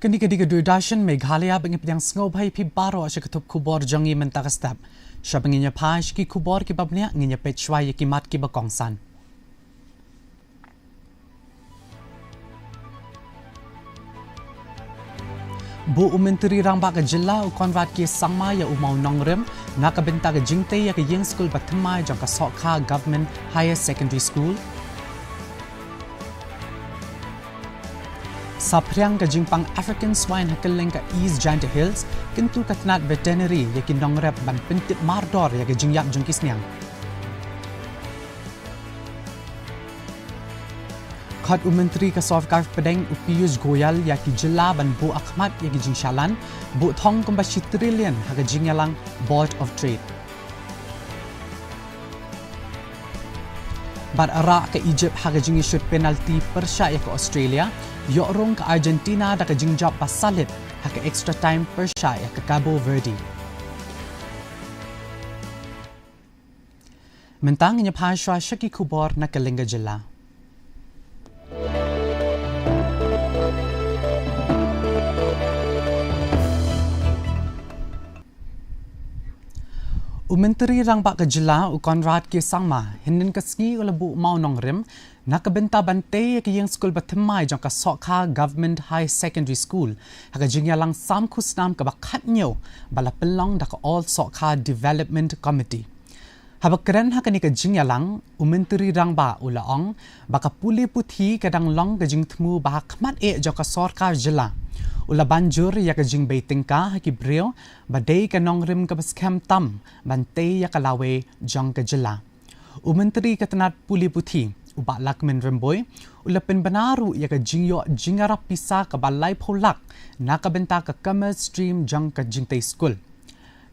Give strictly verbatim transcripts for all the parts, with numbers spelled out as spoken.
Kane ka dei ka Doordarshan Meghalaya, ba ngi pdiang sngewbha ïa phi baroh sha ka thup khubor jong ngi mynta ka step. Sha ba ngin ïa phai sha ki khubor kiba bniah, ngin ïa peit shuwa ïa ki mat kiba kongsan. Buh u Myntri Rangbah ka Jylla u Conrad K Sangma ïa u mawnongrim na ka bynta ka jingtei ïa ka ïing skul bathymmai jong ka Sohkha Government Higher Secondary School. Saphriang ka jingpang African Swine ha kylleng ka East Jaintia Hills, kyntu ka tnat Veterinary ïa ki nongrep ban pyntip mardor ïa ka jingïap jong ki sniang. Khot u Myntri ka Sorkar Pdeng u Piyush Goyal ïa ki jylla ban buh akhmat ïa ki jingshalan, buh thong kumba shi trillion ha ka jingïalang Board of Trade. Bad rah ka Egypt ha ka jingïashut penalty pyrshah ïa ka Australia, ïoh rung ka Argentina da ka jingjop ba salit ha ka extra time pyrshah ïa ka Cabo Verde. Mynta ngin ïa phai shuwa sha ki khubor na kylleng ka jylla. U Myntri Rangbah ka Jylla u Conrad K Sangma hynnin ka sngi u la buh mawnongrim na ka bynta ban tei ïa ka ïing skul bathymmai jong ka Sohkha Government High Secondary School ha ka jingïalang sam khusnam kaba khathynñiew ba la pynlong da ka All Sohkha Development Committee. Haba kren ha kane ka jingïalang, u Myntri Rangbah u la ong ba ka pule puthi ka dang long ka jingthmu ba ha khmat eh jong ka sorkar jylla. U la ban jur ïa ka jingbei tyngka ha ki briew ba dei ka nongrim kaba skhem tam ban tei ïa ka lawei jong ka jylla. U Myntri ka tnat pule puthi, u Bah Lahkmen Rymbui, u la pynbna ruh ïa ka jingïoh jingïarap pisa kaba laiphew lak na ka bynta ka Commerce Stream jong ka jingtei skul.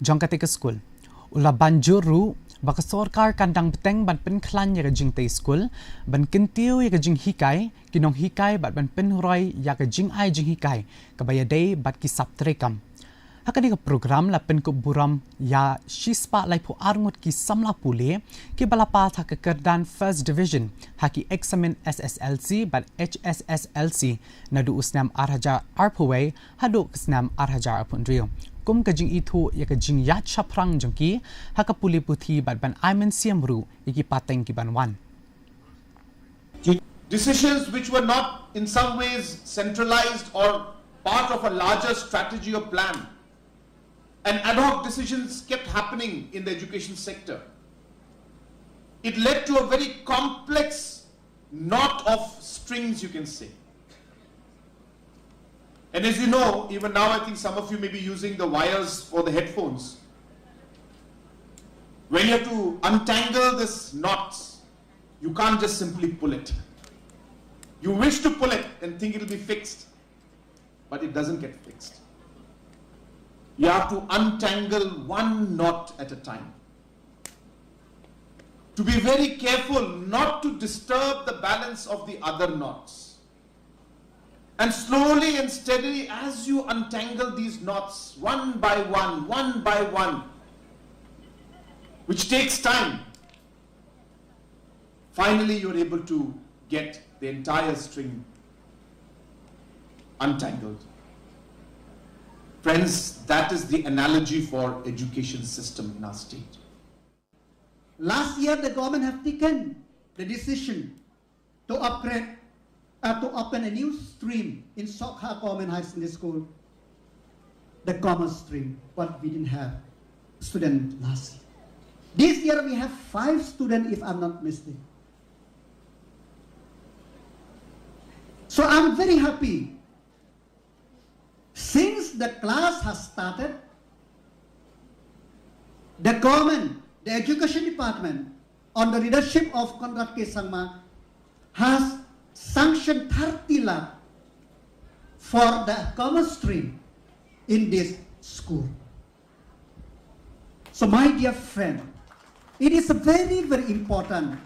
Jong katei ka skul. U la ban jur ruh ba ka sorkar kan dang bteng ban pynkhlaiñ ïa ka jingtei skul, ban kyntiew ïa ka jinghikai ki nonghikai bad ban pynroi ïa ka jingai jinghikai kaba ïadei bad ki sap treikam. Ha kane ka program la pynkup burom ïa shispah laiphew ar ngut ki samla pule kiba la pass ha ka kyrdan First Division ha ki eksamin S S L C bad H S S L C naduh u snem ar hajar arphew wei haduh ka snem ar hajar arphew hynriew, kum ka jingithuh ïa ka jingïaid shaphrang jong ki ha ka pule puthi bad ban ai mynsiem ruh ïa ki pateng ki ban wan. Decisions which were not in some ways centralized or part of a larger strategy or plan. And ad hoc decisions kept happening in the education sector. It led to a very complex knot of strings, you can say. And as you know, even now I think some of you may be using the wires for the headphones. When you have to untangle this knots, you can't just simply pull it. You wish to pull it and think it'll be fixed, but it doesn't get fixed. You have to untangle one knot at a time. To be very careful not to disturb the balance of the other knots. And slowly and steadily, as you untangle these knots one by one, one by one, which takes time, finally you're able to get the entire string untangled. Friends, that is the analogy for education system in our state. Last year, the government have taken the decision to upgrade, uh, to open a new stream in Sohkha Government High Secondary School, the commerce stream, but we didn't have student last year. This year we have five students, if I'm not mistaken. So I'm very happy. Since the class has started, the government, the education department, on the leadership of Conrad K Sangma, has sanctioned thirty lakh for the commerce stream in this school. So, my dear friend, it is very, very important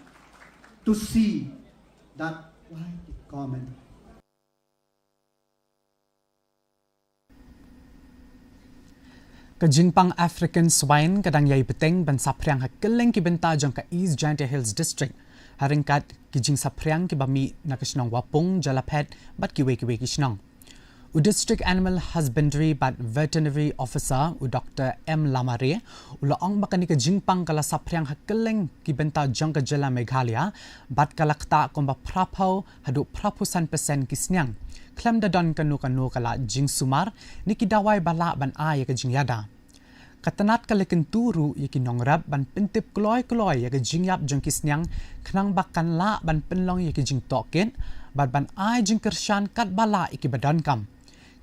to see that why the government Ka jingpang African Swine ka dang ïai bteng ban saphriang ha kylleng ki bynta jong ka East Jaintia Hills District, ha ryngkat ki jingsaphriang kiba mih na ka shnong Wapung, Jalaphet bad kiwei kiwei ki shnong. U District Animal Husbandry bad Veterinary Officer, u Doktor M Lamare, u la ong ba kane ka jingpang ka la saphriang ha kylleng ki bynta jong ka jylla Meghalaya, bad ka la ktah kumba phraphew haduh phraphew san percent ki sniang. Khlem da don kano kano ka lad jingsumar, ne ki dawai ba lah ban ai ïa ka jingïada. Ka tnad ka la kyntu ruh ïa ki nongrep ban pyntip kloi kloi ïa ka jingïap jong ki sniang, khnang ba kan lah ban pynlong ïa ki jingtohkit, bad ban ai jingkyrshan katba lah ïa ki ba donkam.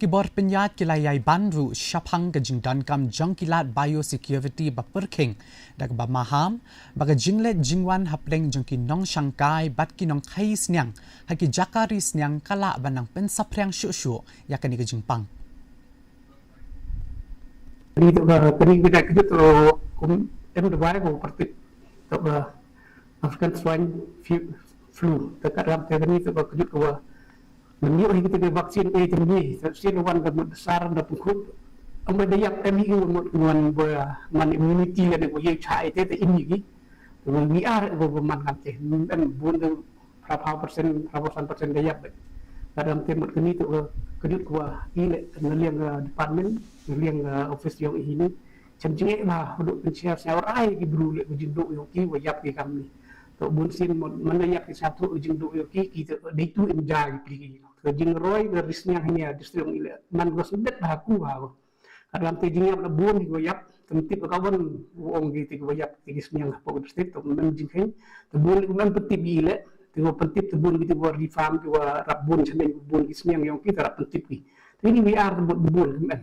Ki bor pynïaid ki la ïai ban ruh shaphang ka jingdonkam jong ki lad biosecurity ba pyrkhing, da kaba maham ba ka jingleit jingwan hapdeng jong ki nongshangkai bad ki nongkhaïi sniang ha ki jaka ri sniang ka lah ban nang pynsaphriang shuh shuh ïa kane ka jingpang. Kane to ka, kane ka kjut to kum em da bai ko pyrthei. To ka African swine fu-, flu. To ka ram te kane to ka kjut ko ba. Mynta ïoh kita ka vaksin eh tenggi. Vaksin wan ka mut sar da pengkhup. Amai da ïap em ïoh mut wan ba man immunity lane ko ye chai te te ini gi. Ngi ar ko ba man kan te. Em bun da phraphew percent, phraphew san percent da ïap. Ka dang te mut kane to ka kjut ko ba i le na liang ka department, na liang ka office yong i hini. Chem jingeh ba haduh pynshai shai ai ki bru le ka jingduh yong ki ba ïap ki kam ni. To bun sien mut man da ïap ki sa to jingduh yong ki, ki to dei tu im jai ki pli ki. Ka jingroi ka ri sniang hini a district yong i le man ko sendek ba ha ku ba. Ka dang te jingïap la bun ki ba ïap, tymtip ka wan u ong ki ti ki ba ïap ti ki sniang hapoh district to man jingkheiñ. To bun le man pyntip i le, ti ko pyntip to bun ki ti ko ri farm ki ba rap bun sniang bun ki sniang yong ki ta rap pyntip ki. Ti ni wi ar to bun bun ki man.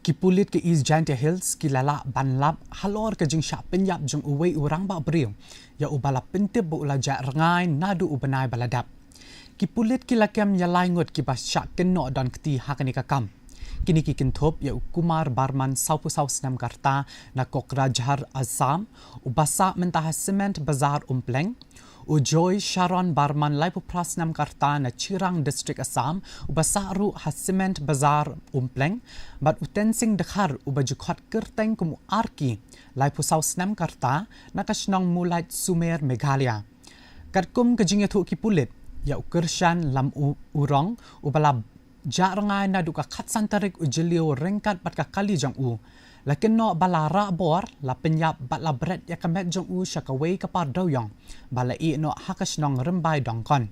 Ki pulit ka East Jaintia Hills ki la lah ban lap halor ka jingshah pynïap jong uwei u rangbah briew ïa uba la pyntip ba u la jah rngai naduh u bnai ba la dep. Ki pulit ki la kem ïa lai ngut kiba shah kynnoh don kti ha kane ka kam. Kine ki kynthup ïa u Kumar Barman, sawphew saw snem ka rta, na Kokrajhar, Assam, uba sah mynta ha Cement Bazar, Umpleng, u Joy Sharon Barman, laiphew phra snem ka rta, na Chirang District, Assam, uba sah ruh ha Cement Bazar, Umpleng, bad u Tensing Dkhar, uba ju khot kyrteng kum u Arki, laiphew saw snem ka rta, na ka shnong Mulait, Sumer, Meghalaya. Katkum ka jingïathuh ki pulit, ïa u Kyrshan Lamurong, uba la jah rngai naduh ka khatsan tarik u Jylliew ryngkat bad ka kali jong u, la kynnoh ba la rah bor, la pynïap bad la bret ïa ka met jong u sha kawei ka par dewïong ba la ïeh noh ha ka shnong Rymbai Dongkon.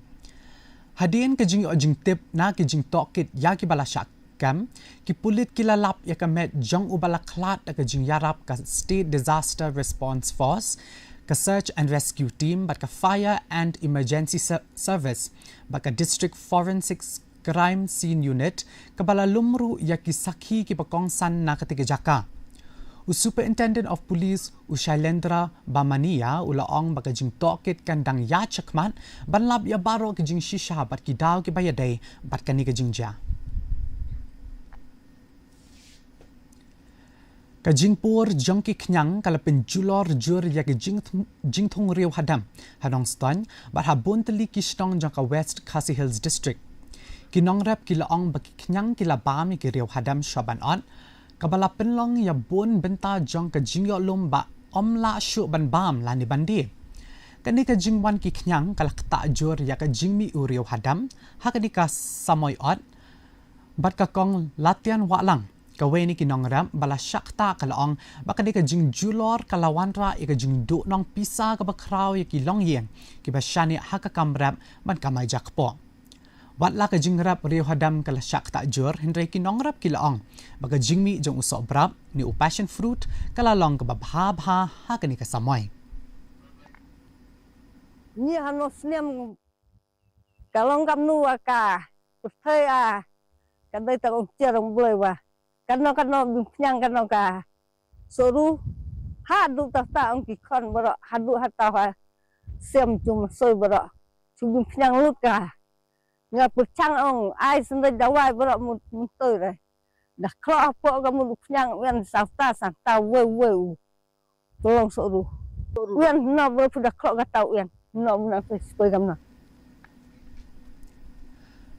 Hadien ka jingïoh jingtip na ki jingtohkit ïa kiba la shah kem, ki pulit ki la lap ïa ka met jong uba la khlad da ka jingïarap ka State Disaster Response Force, ka Search and Rescue Team bad ka Fire and Emergency Ser-, Service bad ka District Forensic Crime Scene Unit, kaba la lum ruh ïa ki sakhi kiba kongsan na katei ka jaka. U Superintendent of Police, u Shailendra Bamania, u la ong ba ka jingtohkit kan dang ïa shakhmat ban lap ïa baroh ki jingshisha bad ki daw kiba ïadei bad kane ka jingjia. Ka jingpur jong ki khñiang ka la pynjulor jur ïa ki jingth-, jingthung riew hadam ha Nongstoiñ bad ha bun tylli ki shnong jong ka West Khasi Hills District. Ki nongrep ki la ong ba ki khñiang ki la bam ïa ki riew hadam shwa ban ot, kaba la pynlong ïa bun bynta jong ka jingïoh lum ba ym lah shuh ban bam lane ban die. Kane ka jingwan ki khñiang ka la ktah jur ïa ka jingmih u riew hadam ha kane ka samoi ot, bad ka Kong Latian Wahlang, kawei na ki nongrep ba la shah ktah, ka la ong ba kane ka jingjulor ka la wanrah ïa ka jingduhnong pisa kaba khraw ïa ki longïing kiba shaniah ha ka kam rep ban kamai jakpoh. Wat la ka jingrep riew hadam ka la shah ktah jur, hynrei ki nongrep ki la ong ba ka jingmih jong u sohbrap ne u passion fruit ka la long kaba bha bha ha kane ka samoi. Ngi hano snem ka long kamnu wa ka pyrthei a, ka dei tang ong chiar ong blei wa. Kano kano bym khñiang kano ka soru. Haduh tata ong ki khon baroh, haduh hata ha sem chum soi baroh. Chu bym khñiang lut ka. Nga pyrchang ong ai sendai dawai baroh mut mut toi re. Da khloh hapoh ka mut u khñiang wen safta safta wei wei u. Tolong soru. Wen no bo phu da khloh ka tau wen. No muna pe spoi kam na.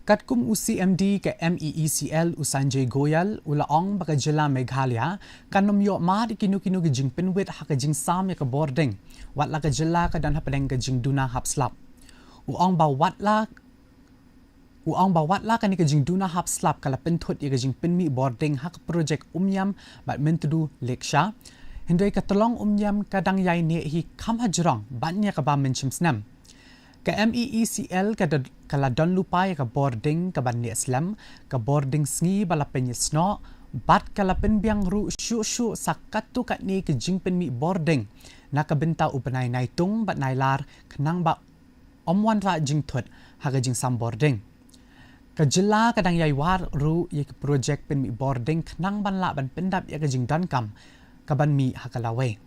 Katkum u C M D ka M E E C L u Sanjay Goyal u la ong ba ka jylla Meghalaya kan ym ïoh mad ïa kino kino ki jingpynwit ha ka jingsam ïa ka bording. Wat la ka jylla ka don hapdeng ka jingduna hap slap. U ong ba wat la U ong ba wat la kane ka jingduna hap slap ka la pynthut ïa ka jingpynmih bording ha ka projek Umiam bad Myntdu Lakeshore, hynrei ka tyllong Umiam ka dang ïai neh hi kham hajrong ban ïa kaba mynshem snem. Ka M E E C L ka, da, ka la don lypa ïa ka bording kaban neh slem, ka bording sngi ba la pynïasnoh, bad ka la pynbiang ruh shuh shuh sa katto katne ka jingpynmih bording na ka bynta u bnai Naitung bad Nailar khnang ba ym wanrah jingthut ha ka jingsam bording. Ka jylla ka dang ïai wad ruh ïa ki projek pynmih bording khnang ban lah ban pyndap ïa ka jingdonkam kaban mih ha ka lawei.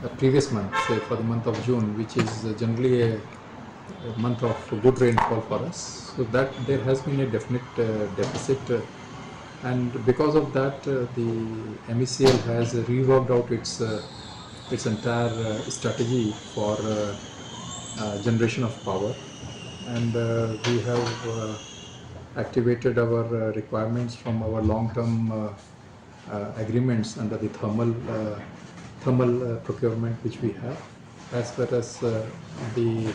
The previous month, say for the month of June, which is, uh, generally a, a month of good rainfall for us, so that there has been a definite, uh, deficit, uh, and because of that, uh, the M E C L has reworked out its, uh, its entire, uh, strategy for, uh, uh, generation of power, and, uh, we have, uh, activated our, uh, requirements from our long-term, uh, uh, agreements under the thermal, uh, thermal, uh, procurement which we have, as well as, uh, the,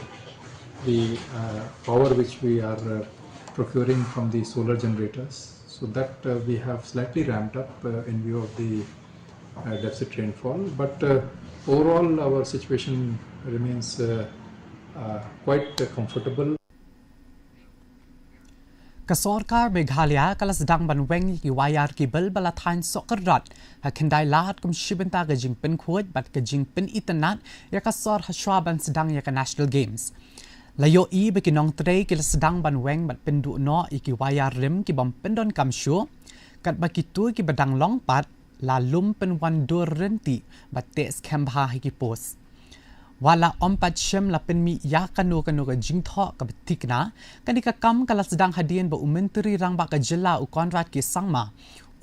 the, uh, power which we are, uh, procuring from the solar generators. So that, uh, we have slightly ramped up, uh, in view of the, uh, deficit rainfall. But, uh, overall, our situation remains, uh, uh, quite, uh, comfortable. Ka sorkar Meghalaya ka la sdang ban weng ïa ki wire cable ba la thaiñ sohkyrdot ha Khyndailad kum shi bynta ka jingpynkhuid bad ka jingpynitynnad ïa ka sor hashwa ban sdang ïa ka National Games. La ïohi ba ki nongtrei ki la sdang ban weng bad pynduh noh ïa ki wire rim ki bym pyndonkam shuh, katba kito kiba dang long pat la lum pynwan dur ryntih bad teh skhem bha ha ki post. Wat la ym pat shym la pynmih ïa kano kano ka jingthoh kaba thikna, kane ka kam ka la sdang hadien ba u Myntri Rangbah ka jylla u Conrad K Sangma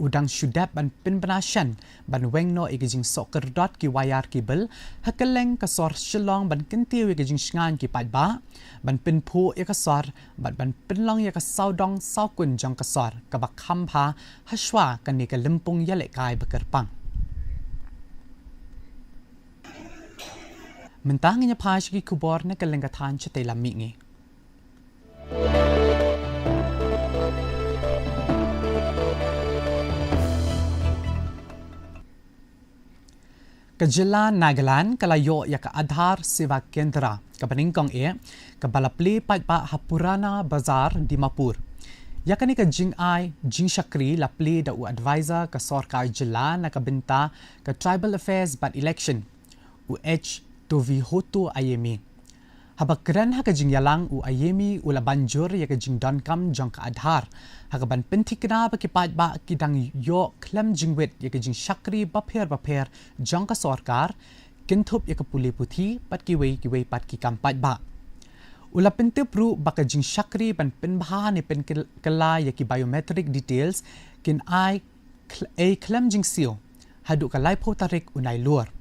u dang shu dep ban pynbna shen ban weng noh ïa ka jingsohkyrdot ki wire cable ha kylleng ka sor Shillong ban kyntiew ïa ka jingshngaiñ ki paidbah, ban pynphuh ïa ka sor bad ban pynlong ïa ka sawdong sawkun jong ka sor kaba kham bha hashwa kane ka lympung ïalehkai ba kyrpang. Mynta ngin ïa phai sha ki khubor na ka lyngkha thaiñ shatei lam mihngi. Ka jylla Nagaland ka la ïoh ïa ka Aadhaar Seva Kendra kaba nyngkong eh, kaba la plie paidbah ha Purana Bazar, Dimapur. Ïa kane ka jingai jingshakri la plie da u advisor ka sorkar jylla na ka bynta ka Tribal Affairs bad Election, u H Tovihoto Ayemi. Haba kren ha ka jingïalang, u Ayemi u la ban jur ïa ka jingdonkam jong ka Aadhaar ha kaban pynthikna ba ki paidbah ki dang ïoh khlem jingwit ïa ka jingshakri bapher bapher jong ka sorkar, kynthup ïa ka pule puthi bad kiwei kiwei pat ki kam paidbah. U la pyntip ruh ba ka jingshakri ban pynbha ne pynkylla ïa ki biometric details kin ai khl-, ei khlem jingsiew haduh ka laiphew tarik u Nailur.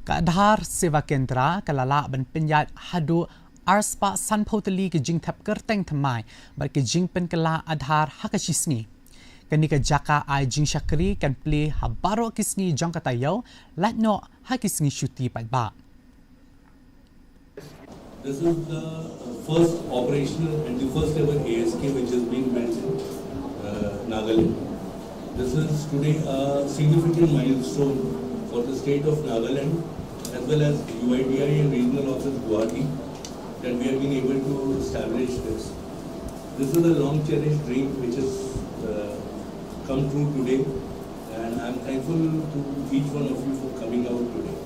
Ka Aadhaar Seva Kendra ka la lah ban pynïaid haduh arspah sanphew tylli ki jingthep kyrteng thymmai bad ki jingpynkylla Aadhaar ha ka shi sngi. Kane ka jaka ai jingshakri kan plie ha baroh ki sngi jong ka taïew, lait noh ha ki sngi shuti paidbah. This is the, uh, first operational and the first ever A S K which has been built in, uh, Nagaland. This is today a significant milestone for the state of Nagaland as well as U I D A I and regional office Guwahati that we have been able to establish this. This is a long cherished dream which has, uh, come true today, and I'm thankful to each one of you for coming out today.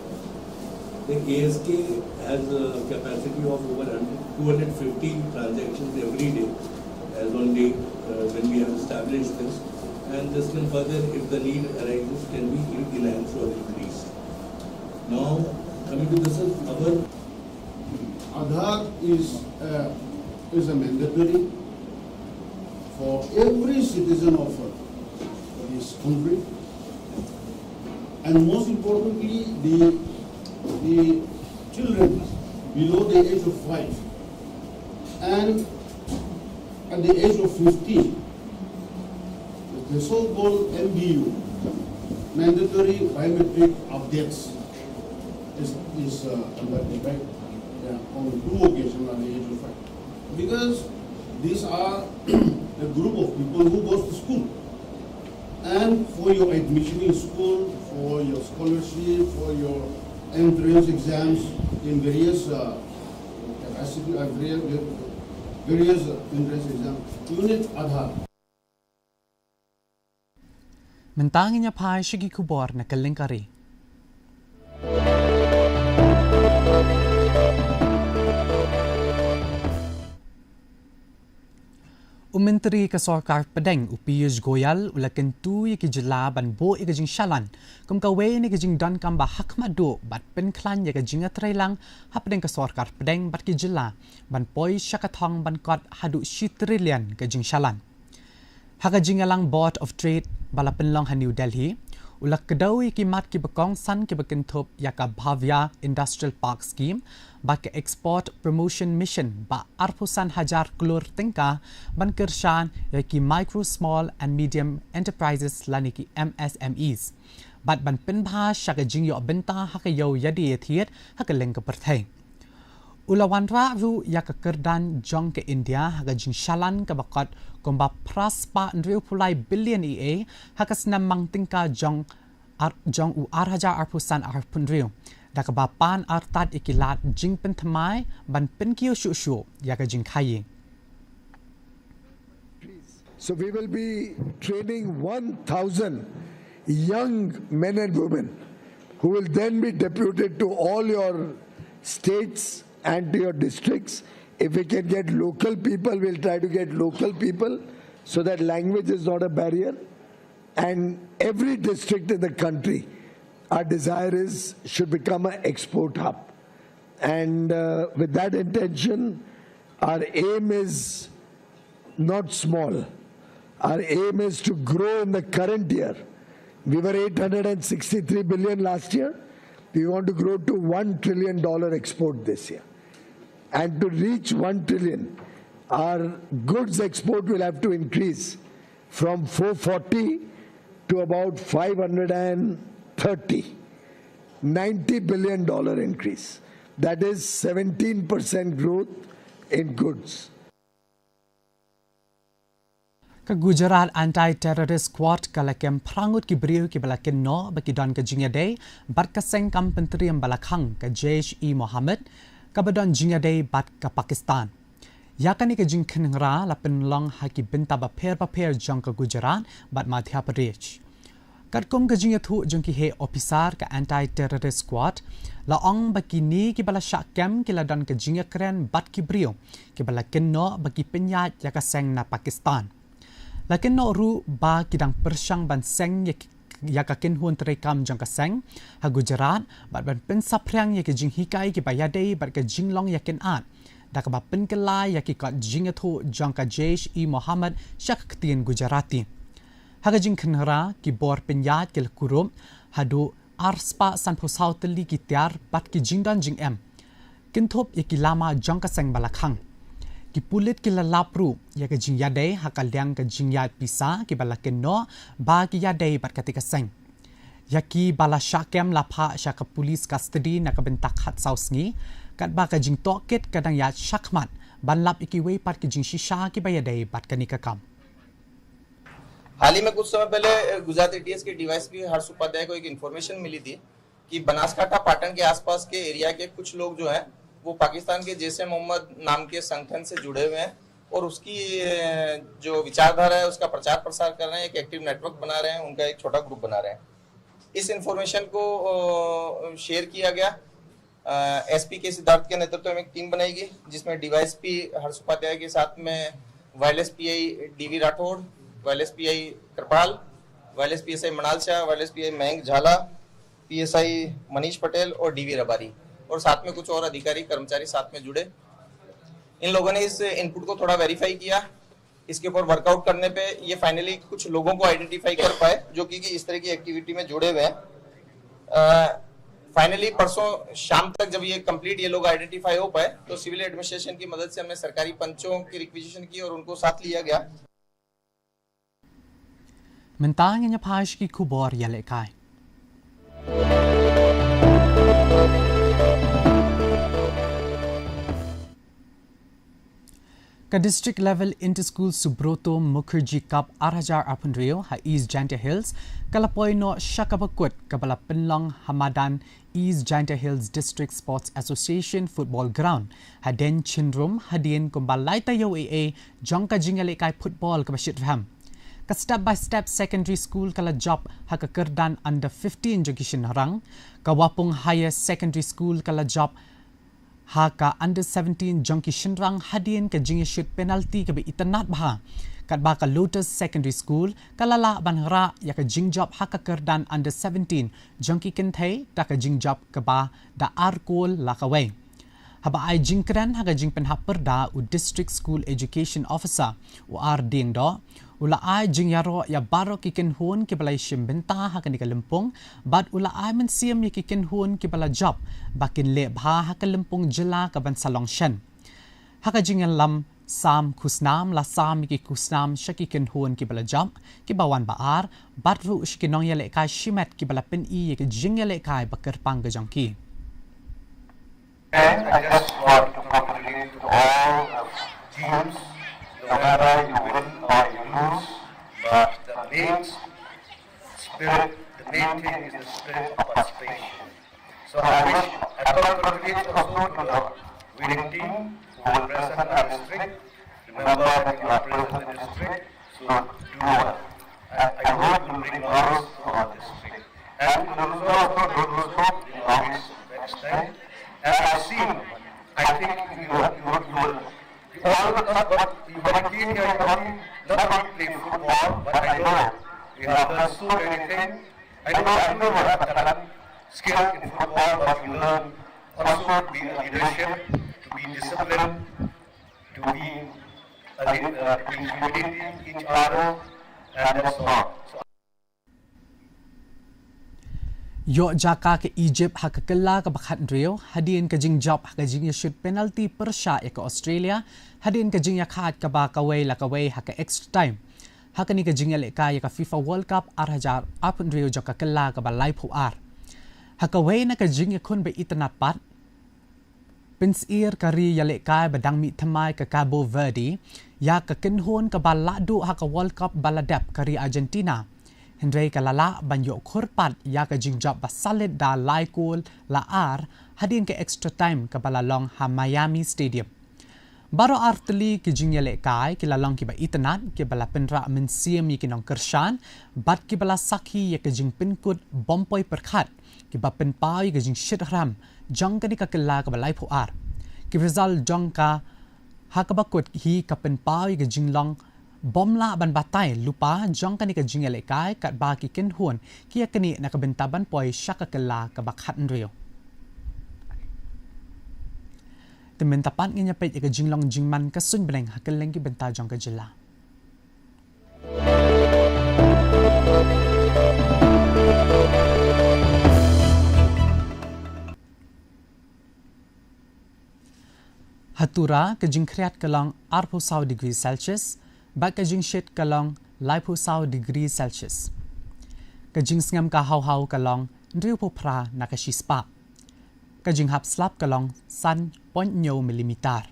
The A S K has a capacity of over hundred, two hundred fifty transactions every day as on date, uh, when we have established this, and this can further, if the need arises, can be en-, enhanced or increased. Now, coming to this, is our Aadhaar is, uh, is a mandatory for every citizen of, uh, this country. And most importantly, the, the children below the age of five and at the age of fifteen, the so-called M B U, mandatory biometric updates, is, is, uh, conducted, right? Yeah, on two occasions at the age of five. Because these are a group of people who goes to school. And for your admission in school, for your scholarship, for your entrance exams in various uh, capacity, uh, various, various entrance exams, you need Aadhaar. Mynta ngin ïa phai sha ki khubor na ka lyngkari. U Myntri ka Sorkar Pdeng u Piyush Goyal u la kyntu ïa ki jylla ban buh ïa ka jingshalan kum kawei na ka jingdonkam ba hakhmat duh bad pynkhlaiñ ïa ka jingïatreilang hapdeng ka Sorkar Pdeng bad ki jylla ban poi sha ka thong ban kot haduh shi trillion ka jingshalan. Ha ka jingïalang Board of Trade ba la pynlong ha New Delhi, u la kdew ïa ki mat kiba kongsan kiba kynthup ïa ka Bhavya Industrial Park Scheme bad ka Export Promotion Mission ba arphew san hajar klur tyngka ban kyrshan ïa ki micro, small and medium enterprises lane ki M S M Es bad ban pynbha sha ka jingïoh bynta ha ka ïew ïadie ïathied ha kylleng ka pyrthei. U la wanrah ruh ïa ka kyrdan jong ka India ha ka jingshalan kaba kot kumba phra spah hynriewphew lai billion E A ha ka snem mang tyngka jong ar, jong u ar hajar arphew san arphew hynriew, da kaba pan artat ïa ki lad jingpynthymmai ban pynkiew shuh shuh ïa ka jingkhaïi. So we will be training one thousand young men and women who will then be deputed to all your states and to your districts. If we can get local people, we'll try to get local people so that language is not a barrier. And every district in the country, our desire is, should become an export hub. And uh, with that intention, our aim is not small. Our aim is to grow in the current year. We were eight hundred and sixty-three billion last year. We want to grow to one trillion dollar export this year. And to reach one trillion, our goods export will have to increase from four forty to about five hundred and thirty. Ninety billion dollar increase. That is seventeen percent growth in goods. Ka Gujarat Anti-Terrorist Squad ka la kem phra ngut ki briew kiba la kynnoh ba ki don ka jingïadei bad ka seng kam pyntriem ba la khang ka Jaish-e-Mohammed kaba don jingïadei bad ka Pakistan. Ïa kane ka jingkynhra la pynlong ha ki bynta bapher bapher jong ka Gujarat bad Madhya Pradesh. Katkum ka jingïathuh jong ki heh ophisar ka Anti-Terrorist Squad, la ong ba kine kiba la shah kem ki la don ka jingïakren bad ki briew kiba la kynnoh ba ki pynïaid ïa ka seng na Pakistan. La kynnoh ruh ba ki dang pyrshang ban seng ïa ki, ïa ka kynhun treikam jong ka seng ha Gujarat bad ban pynsaphriang ïa ki jinghikai kiba ïadei bad ka jinglong ïa kynad da kaba pynkylla ïa ki kot jingïathuh jong ka Jaish-e-Mohammed sha ka ktien Gujarati. Ha ka jingkynhra, ki bor pynïaid ki la kurup haduh ar spah sanphew saw tylli ki tiar bad ki jingdon jingem, kynthup ïa ki lama jong ka seng ba la khang. Ki pulit ki la lap ruh ïa ka jingïadei ha ka liang ka jingïaid pisa kiba la kynnoh ba ki ïadei bad kata ka seng. Ïa kiba la shah kem la phah sha ka police custody na ka bynta khatsaw sngi, katba ka jingtohkit ka dang ïaid shakhmat ban lap ïa kiwei pat ki jingshisha kiba ïadei bad kane ka kam. हाल ही में कुछ समय पहले गुजरात एटीएस के डीवाईएसपी हर्ष उपाध्याय को एक इन्फॉर्मेशन मिली थी कि बनासकांठा पाटन के आसपास के एरिया के कुछ लोग जो हैं, वो पाकिस्तान के जैश ए मोहम्मद नाम के संगठन से जुड़े हुए हैं और उसकी, अ, जो विचारधारा है, उसका प्रचार प्रसार कर रहे हैं, एक एक्टिव नेटवर्क बना रहे हैं, उनका एक छोटा ग्रुप बना रहे हैं। इस इन्फॉर्मेशन को, अ, शेयर किया गया। अ, एसपी के सिद्धार्थ के नेतृत्व में एक टीम बनाई गई, जिसमें डीवाईएसपी हर्ष उपाध्याय के साथ में wireless P I D V Rathod, wireless P I Kripal, wireless P S I Mrinal Shah, wireless P I Mayank Jhala, P S I Manish पटेल और डीवी रबारी, और साथ में कुछ और अधिकारी कर्मचारी साथ में जुड़े। इन लोगों ने इस इनपुट को थोड़ा वेरीफाई किया। इसके ऊपर वर्कआउट करने पे ये फाइनली कुछ लोगों को आइडेंटिफाई कर पाए, जो कि, कि इस तरह की एक्टिविटी में जुड़े हुए हैं। फाइनली परसों शाम तक जब ये कंप्लीट, ये लोग आइडेंटिफाई हो पाए, तो सिविल एडमिनिस्ट्रेशन की मदद से हमने सरकारी पंचों की रिक्विजिशन की और उनको साथ लिया गया। Mynta ngin ïa phai sha ki khubor ïalehkai. Ka District Level Inter-School Subroto Mukherjee Cup ar hajar arphew hynriew ha East Jaintia Hills ka la poi noh sha kaba kut, kaba la pynlong ha madan East Jaintia Hills District Sports Association Football Ground, hadien chynrum hadien kumba lai taïew ei ei jong ka jingïalehkai football kaba shitrhem. Ka Step by Step Secondary School ka la jop ha ka kyrdan under fifteen jong ki shynrang. Ka Wapung Higher Secondary School ka la jop ha ka under seventeen jong ki shynrang hadien ka jingïashut penalty kaba itynnad bha. Katba ka Lotus Secondary School ka la lah ban rah ïa ka jingjop ha ka kyrdan under seventeen jong ki kynthei da ka jingjop kaba da ar kol la kawei. Haba ai jingkren ha ka jingpynhap pyrda, u District School Education Officer, u R Diengdoh, u la ai jingïaroh ïa baroh ki kynhun kiba la ïashim bynta ha kane ka lympung, bad u la ai mynsiem ïa ki kynhun kiba la jop ba kin leh bha ha ka lympung jylla kaban sa long shen. Ha ka jingïalam sam khusnam, la sam ïa ki khusnam sha ki kynhun kiba la jop, kiba wan ba ar, bad ruh sha ki nongïalehkai shimet kiba la pyni ïa ka jingïalehkai ba kyrpang ka jong ki. And I just want to congratulate to all the teams, no matter you win or you lose, but the main spirit, the main thing is the spirit of participation. So I wish, I congratulate also to the winning team who will represent our district. Remember that you are present in the district, so do well. And I hope you bring laurels to our district. And to the loser also, don't lose hope, you can always next time. And I've seen, I think you, you, you will, you all of us, what, when I came here, you only not only play football, but I know you have done so many things. I know everyone have talent, skill in football, but you learn also to be a leadership, to be disciplined, to be a lead, uh, to be humility each other, and that's all. So Ïoh jaka ka Egypt ha ka kylla kaba khathynriew hadien ka jingjop ha ka jingïashut penalty pyrshah ïa ka Australia, hadien ka jingïakhaid kaba kawei la kawei ha ka extra time ha kane ka jingïalehkai ïa ka FIFA World Cup ar hajar arphew hynriew jong ka kylla kaba laiphew ar. Ha kawei na ka jingïakhun ba itynnad pat, pynsyier ka ri ïalehkai ba dang mih thymmai ka Cabo Verde ïa ka kynhun kaba lah duh ha ka World Cup ba la dep, ka ri Argentina. Hynrei ka la lah ban ïoh khur pat ïa ka jingjop ba salit da lai kol la ar hadien ka extra time kaba la long ha Miami Stadium. Baroh ar tylli ki jingïalehkai ki la long kiba itynnad, kiba la pynrah mynsiem ïa ki nongkyrshan, bad kiba la sakhi ïa ka jingpynkut bym poi pyrkhat, kiba pynpaw ïa ka jingshit haram jong kane ka kylla kaba laiphew ar. Ki result jong ka ha kaba kut hi ka pynpaw ïa ka jinglong bym lah ban batai lypa jong kane ka jingïalehkai, katba ki kynhun ki ïaknieh na ka bynta ban poi sha ka kylla kaba khathynriew. Te mynta pat ngin ïa peit ïa ka jinglong jingman ka suiñ bneng ha kylleng ki bynta jong ka jylla. Ha Tura, ka jingkhriat ka long arphew saw degree Celsius, bad ka jingshit ka long laiphew saw degree Celsius. Ka jingsngem ka haw haw ka long hynriewphew phra na ka shispah. Ka jinghap slap ka long san point hynñiew millimeter.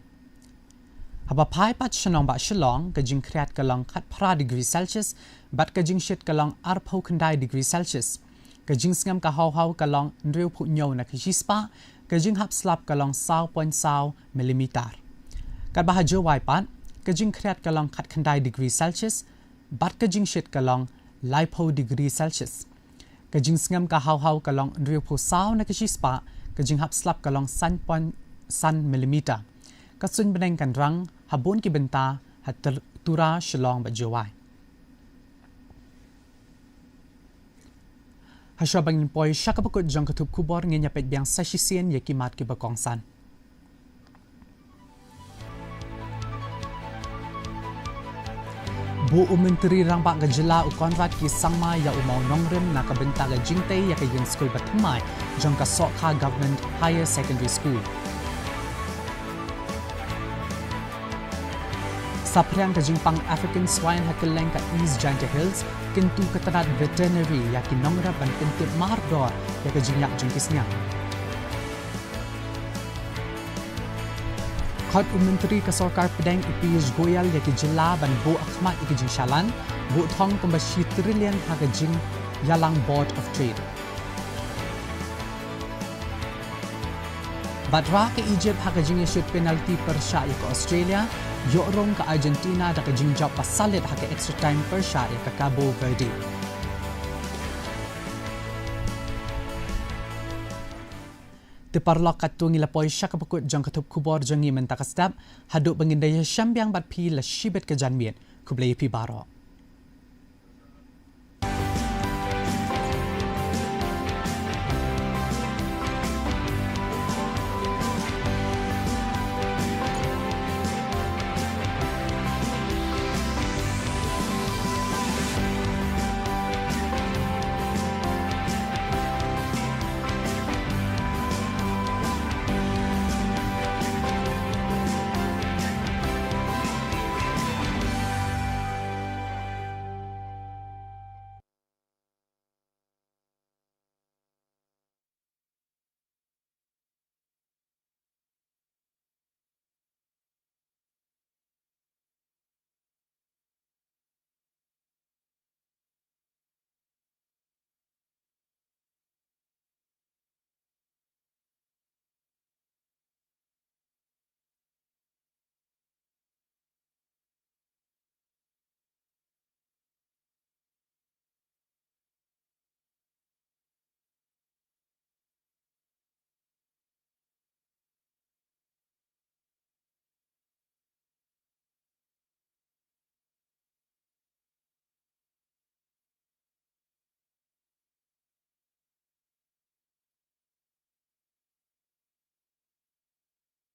Haba phai pat sha nongbah Shillong, ka jingkhriat ka long khatphra degree Celsius, bad ka jingshit ka long arphew khyndai degree Celsius. Ka jingsngem ka haw haw ka long hynriewphew hynñiew na ka shispah, ka jinghap slap ka long saw point saw millimeter. Katba ha Jowai pat, ka jingkhriat ka long khatkhyndai degree Celsius, bad ka jingshit ka long laiphew degree Celsius. Ka jingsngem ka haw haw ka long hynriewphew saw na ka shispah, ka jinghap slap ka long san point san millimeter. Ka suiñ bneng kan rang ha bun ki bynta ha Tura, Shillong bad Jowai. Hashwa ban ngin poi sha kaba kut jong ka thup khubor, ngin ïa peit biang sa shisien ïa ki mat kiba kongsan. Buh u Myntri Rangbah ka jylla u Conrad K Sangma ïa u mawnongrim na ka bynta ka jingtei ïa ka ïing skul bathymmai jong ka Sohkha Government Higher Secondary School. Saphriang ka jingpang African Swine ha kylleng ka East Jaintia Hills, kyntu ka tnat veterinary ïa ki nongrep ban pyntip mardor ïa ka jingïap jong ki sniang. Hat u Myntri ka Sorkar Pdeng u Piyush Goyal ïa ki jylla ban buh khmat ïa ki jingshalan, buh thong kumba shi trillion ha ka jingïalang Board of Trade. Bad rah ka Egypt ha ka jingïashut penalty pyrshah ïa ka Australia, ïoh rung ka Argentina da ka jingjop ba salit ha ka extra time pyrshah ïa ka Cabo Verde. Te paralok, katto ngi la poi sha kaba kut jong ka thup khubor jong ngi mynta ka step, haduh ba ngin da ïashem biang bad phi la shibit ka janmiet. Khublei phi baroh.